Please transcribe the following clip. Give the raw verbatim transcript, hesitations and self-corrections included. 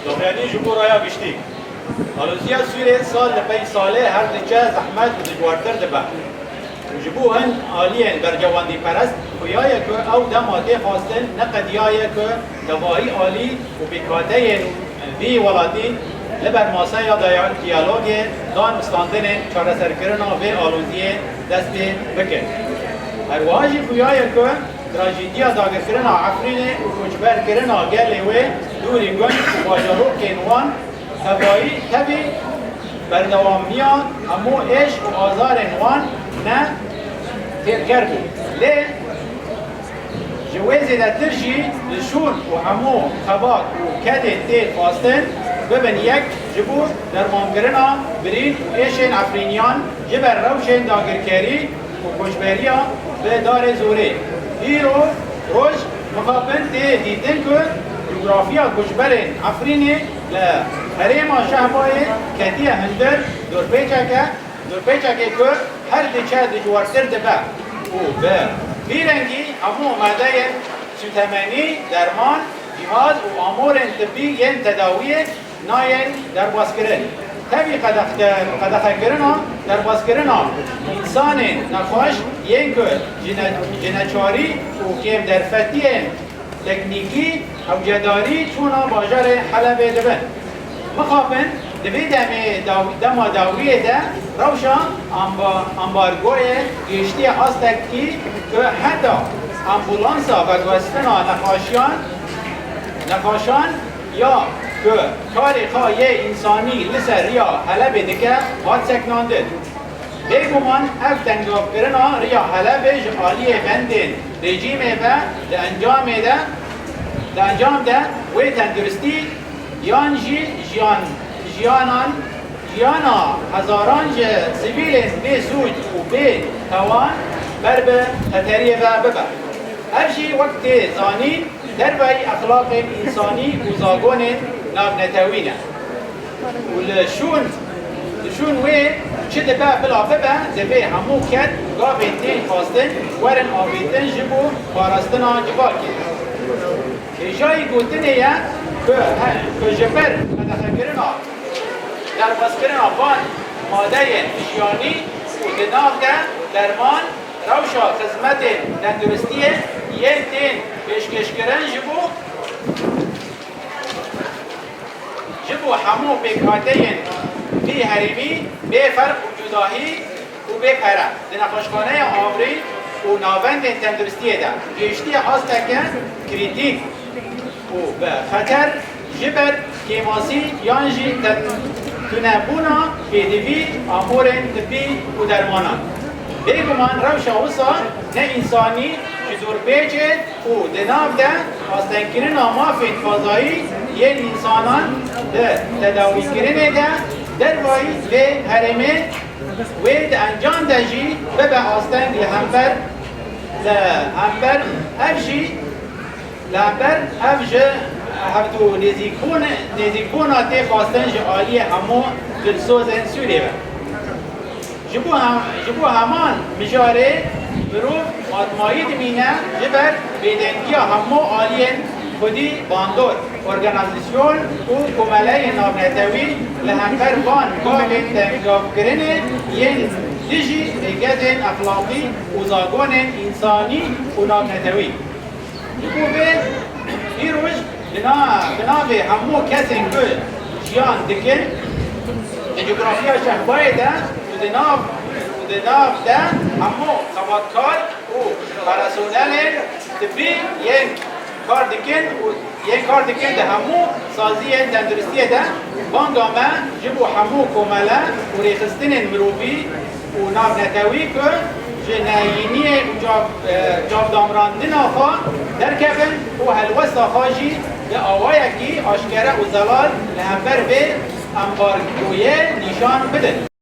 Daxuyanî ji bo raya giştî. Aloziya Sûrê sal li pey salê her diçe zehmet û dijwartir dibe. Û ji bo hin aliyên berjewendîperest xuya ye ku ew dema tê xwestin neqediyaye ku tevahî alî û pêkhateyên vî welatî li ber maseya daya-, diyalogê dan û standinên çareserkirina vê aloziyê dest pê bikin. Her wiha jî xuya ye ku trajediya dagirkirina Efrînê û koçberkirina gelê wê dûrî gund û bajarokên wan tevayî tevî berdewamiya hemû êş û azarên wan ne têrker bû. Lê ji wê zêdetir jî li şûn û hemû xebat û kedên tê xwestin bibin yek ji bo dermankirina birîn û êşên Efrîniyan ji ber rewşên dagirkerî û koçberiya bi darê zorê. Îro roj mixabin tê dîtin ku cografiya koçberên Efrînê li herêma Şehbayê ketiye hundir dorpêçeke, dorpêçekê ku her diçe dijwartir dibe û bi vî rengî hemû madeyên sûtemenî, derman, cîhaz û amorên tibî yên tedawiyê nayên derbazkirin. Tevî qedexe-, qedexekirina derbazkirina însanên nexweş yên ku ji ne-, ji neçarî û kêmderfetiyên teknîkî hewcedarî çûna bajarê Helebê dibin. Mixabin di vê demê daw-, dema dawiyê de rewşa amba-, ambargoyê gihiştiye astekî ku heta ambulansa veguhestina nexweşiyan, nexweşan ya ku karê xwe yê însanî li ser riya Helebê dike, hat sekinandin. Bêguman ev tengavkirina riya Helebê ji aliyê bendên rejîmê ve di encamê de, di encam de wê tenduristî yan jî jiyan, jiyanan, jiyana hezaran ji sivîlên bê sûc û bê tawan ber bi xeteriyê ve bibe. Ev jî wek tê zanîn, derveyî exlaqên însanî û zagonên navnetewî ne. Û li şûn, li şûn wê çi dibe bila bibe, divê hemû ked û gavên tên xwestin werin avêtin ji bo parastina civakê. Hêjayî gotinê ye ku he-, ku ji ber qedexekirina derbazkirina van madeyên jiyanî û di nav de derman, rewşa xizmetên tenduristiyê yên tên pêşkêşkirin ji bo, ji bo hemû pêkhateyên vî herêmî bê ferq û cudahî û bê pere di nexweşxaneya avrî û navendên tenduristiyê de gihiştiye asteke krîtîk û bi xeter ji ber kêmasî yan jî te-, tunebûna pêdivî amorên tibî û dermanan. Bêguman rewşa wisa ne însanî ji zorpêçê û di nav de astengkirina mafên xwezayî yên însanan di tedawîkirinê de dervayî vê herêmê wê di encam de jî bibe asteng li hember, li hember ev jî Li hember ev ji hevdu nêzîkbûn-, nêzîkbûna tê xwestin ji aliyê hemû dilsozên Sûriyê ve. Ji bo hem-, ji bo heman mijarê mirov matmayî dimîne ji ber bêdengiya hemû aliyên xwedî bandor, organîzasyon û komeleyên navnetewî li hember van gavên tengavkirinê yên dijî rêgezên exlaqî û zagonên însanî û navnetewî. Ji bo vê, îroj bi na-, bi navê hemû kesên ku jiyan dikin di cografiya Şehbayê de û di nav, û di nav de hemû xebatkar û personelên tibî yên kar dikin û yên kar dikin di hemû saziyên tenduristiyê de, banga me ji bo hemû komele û rêxistinên mirovî û navnetewî ku ji neyîniyê û cav-, e, çavdamrandina xwe derkevin û helwesta xwe jî bi awayekî aşkere û zelal li hember vê embargoyê nîşan bidin.